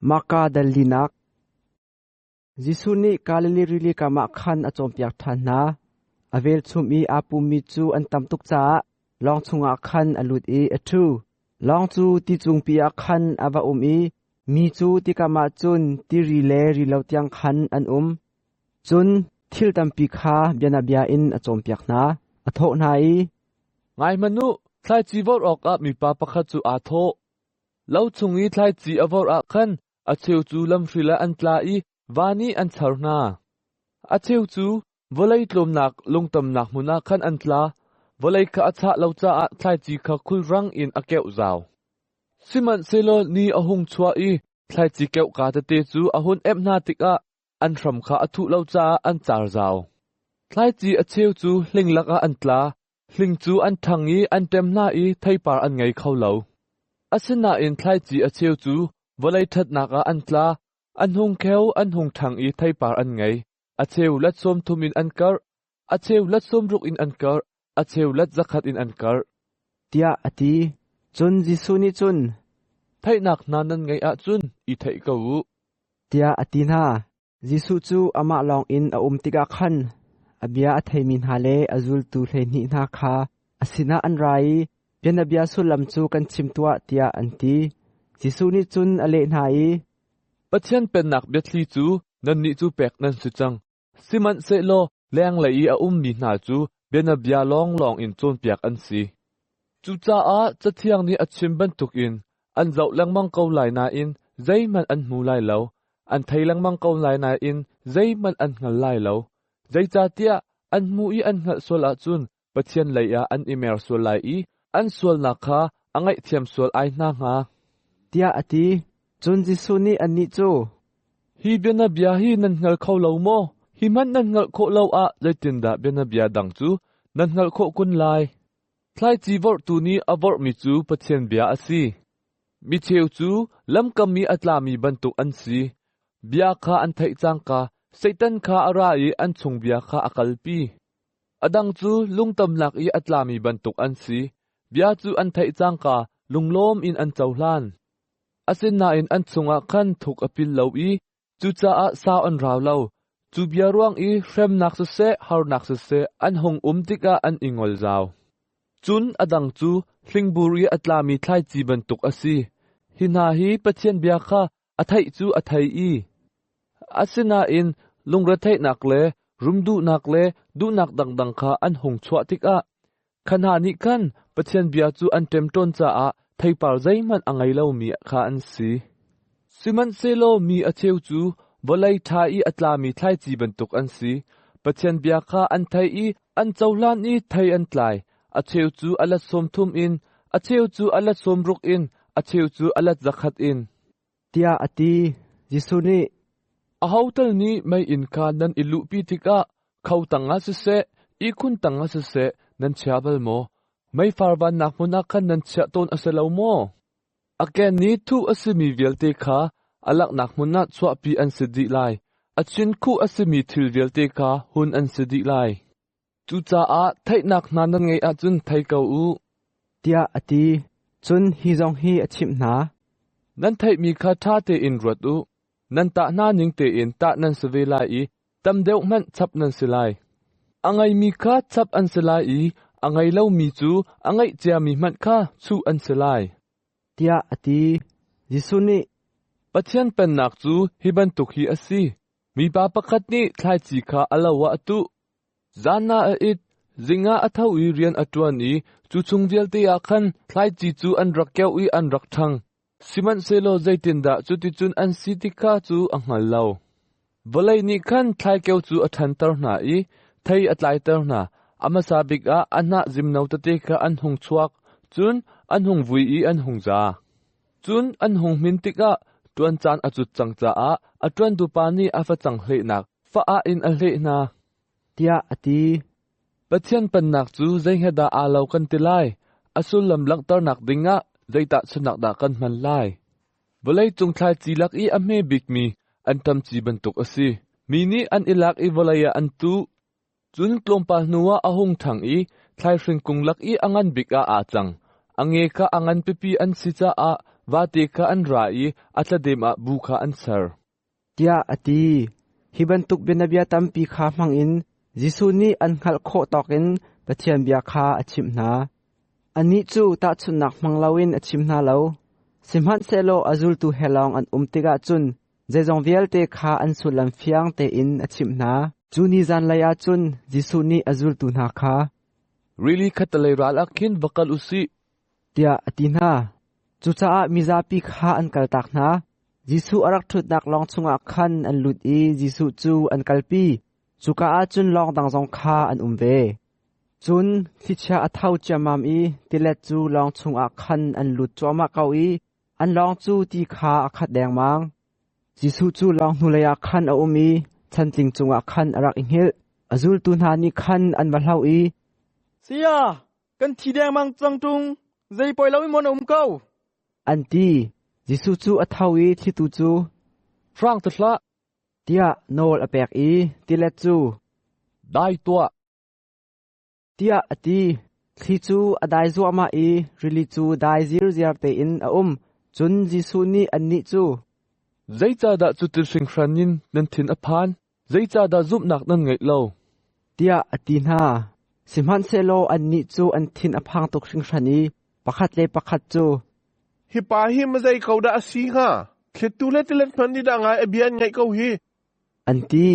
Marka dal linak. Jesuh nih Galilee rili kam ah khan a cawnpiak ṭhan hna. A velchum i aa pummi cu an tam tuk caah lawng chungah khan a lut i a ṭhu. Lawng cu ti cungpi ah khan a va um i mi cu tikam ah cun tiri le rilo tiang khan an um. Cun thil tampi kha bianabia in a cawnpiak hna. A thawh hna i, Ngai hmanh u, thlaici vorh awkah mipa pakhat cu aa thawh. Lo chung i thlaici a vorh ah khan a cheu cu lamhril ah an tla i van i an char hna. A cheu cu vawlei tlawmnak lungtamnak hmun ah khan an tla, vawlei kha a chah lo caah thlaici kha khulrang in a keuh zau. Sihmanhsehlaw ni a hung chuah i thlaici keuhka tete cu a hun emh hna tikah an hram kha a thuh lo caah an car zau. Thlaici a cheu cu hling lakah an tla, hling cu an ṭhang i an ṭem hna i theipar an ngei kho lo. Asinain thlaici a cheu cu vawlei ṭhatnak ah an tla, an hung kheu, an hung ṭhang i theipar an ngei. A cheu let sawm thum in an karh, a cheu let sawm ruk in an karh, a cheu let zakhat in an karh. Tiah a ti. Cun Jesuh nih cun, Theihnak hna nan ngeih ahcun i theih ko u. Tiah a ti hna. Jesuh cu amah lawngin a um tikah khan a bia a theimi hna le a zultu 12 hna kha a sinah an ra i bianabia sullam cu kan chim tuah tiah an ti. Jesuh nih cun a leh hna i, Pathian Pennak biathli cu nannih cu pek nan si cang. Sihmanhsehlaw lenglei i a ummi hna cu bianabia lawnglawng in cawnpiak an si. Cucaah Cathiang nih a chim bantukin an zoh lengmang ko lai nain zeihmanh an hmu lai lo, an thei lengmang ko lai nain zeihmanh an hngal lai lo. Zeicahtiah an hmuh i an hngalh sual ahcun Pathian lei ah an i mer sual lai i an sualnak kha a ngaihthiam sual ai hna hnga. Tiah a ti. Cun Jesuh nih annih cu, Hi bianabia hi nan hngal kho lo maw? Hi hmanh nan hngalh khawh lo ah zeitindah bianabia dang cu nan hngalh khawh kun lai? Thlaici vorhtu nih a vorhmi cu Pathian bia a si. Mi cheu cu lamkam i a tlami bantuk an si. Bia kha an theih cangka Satan kha a ra i an chung bia kha a kalpi. A dang cu lungtamnak i a tlami bantuk an si. Bia cu an theih cangka lunglawm in an cohlan. Asinain an chungah khan thuk a pil lo i cucaah sau an rau lo. Cu bia ruang i hremnak siseh, harnak siseh an hung um tikah an i ngol zau. Cun a dang cu hlingbur i a tlami thlaici bantuk a si. Hi hna hi Pathian bia kha a theih cu a thei i asinain lungretheihnak le rumduhnak le duhnak dangdang kha an hung chuah tikah kha hna nih khan Pathian bia cu an ṭemṭawn caah theipar zeihmanh a ngei lomi kha an si. Sihmanhsehlaw mi a cheu cu vawlei ṭha i a tlami thlaici bantuk an si. Pathian bia kha an thei i an cohlan i thei an tlai. A cheu cu a let sawm thum in, a cheu cu a let sawm ruk in, a cheu cu a let zakhat in. Tiah a ti. Jesuh nih, Aho tal nih meiinn kha nan i luhpi tikah kho tangah siseh, ihkhun tangah siseh, nan chia bal maw? Meifar vannak hmun ah khan nan chiah tawn a si lo maw? A ken nih thuh a simi vialte kha a langhnak hmun ah chuahpi an si dih lai. A chinkhuh a simi thil vialte kha hun an si dih lai. Cucaah theihnak hna nan ngeih ahcun thei ko u. Tiah a ti. Cun hi zong hi a chimh hna. Nan theihmi kha ṭha tein ruat u. Nan tah hna ning tein tah nan si ve lai i tam deuh hmanh chap nan si lai. A ngeimi kha chap an si lai i a ngei lomi cu a ngeih ciami hmanh kha chuh an si lai. Tiah a ti. Jesuh nih, Pathian Pennak cu hi bantuk hi a si. Mipa pakhat nih thlaici kha a lo ah a tuh. Zan ah a it, zing ah a tho i rian a ṭuan i cu chung vialte ah khan thlaici cu an rak keuh i an rak ṭhang. Sihmanhsehlaw zeitindah cuticun an si ti kha cu a hngal lo. Vawlei nih khan thlaikeu cu a ṭhanter hna i thei a tlaiter hna. A hmasa bik ah a hnah zimno tete kha an hung chuak, cun an hung vui i an hung za. Cun an hung hmin tikah ṭuan caan a cut cang caah a ṭuantupa nih a facang hlehnak fa-ah in a hleh hna. Tiah a ti. Pathian Pennak cu zei he dah aa lo kan ti lai? A sullam langhternak dingah zei tahchunhnak dah kan hman lai? Vawleicung thlaici lak i a hme bikmi anṭam ci bantuk a si. Mi nih an i lak i vawlei ah an tuh. Cun tlawmpal hnuah a hung ṭhang i thlaihring kung lak i a ngan bik ah aa cang. A nge kha a ngan pipi an si caah vate kha an ra i a thladem ah bu kha an ser. Tiah a ti. Hi bantuk bianabia tampi kha hmangin Jesuh nih an hngalh khawh tawkin Pathian bia kha a chimh hna. Anih cu tahchunhnak hmang loin a chim hna lo. Sihmanhsehlaw a zultu he lawng an um tikah cun zeizong vialte kha an sullam fiang tein a chimh hna. Cu ni zanlei ah cun Jesuh nih a zultu hna kha, Rili khattelei ral ah khin va kal u sih, tiah a ti hna. Cucaah mizapi kha an kaltak hna. Jesuh a rak ṭhutnak lawng chungah khan an lut i Jesuh cu an kalpi. Cuka ah cun lawng dang zong kha an um ve. Cun thlichia a tho ciammam i tilet cu lawng chungah khan an lut cuahmah ko i an lawng cu ti kha a khat dengmang. Jesuh cu lawng hnulei ah khan a um i chantling cungah khan a rak i hngilh. A zultu hna nih khan an va hlauh i, Saya, kan thi dengmang cang ṭung, zei poi lo in maw na um ko? An ti. Jesuh cu a tho i thlitu cu, Hrang ti hlah, tiah nawl a pek i tilet cu, Dai tuah, tiah a ti. Thli cu a dai zuahmah i rili cu dai zirziar tein a um. Cun Jesuh nih annih cu, Zeicahdah cutin hringhran in nan thin a phan? Zeicahdah zumhnak nan ngeih lo? Tiah a ti hna. Sihmanhsehlaw annih cu an thin a phang tuk hringhran i pakhat le pakhat cu, Hi pa hi mazei ko dah a si hnga? Thlitu le tilet hmanh nih dah ngai a bia an ngaih ko hi. An ti.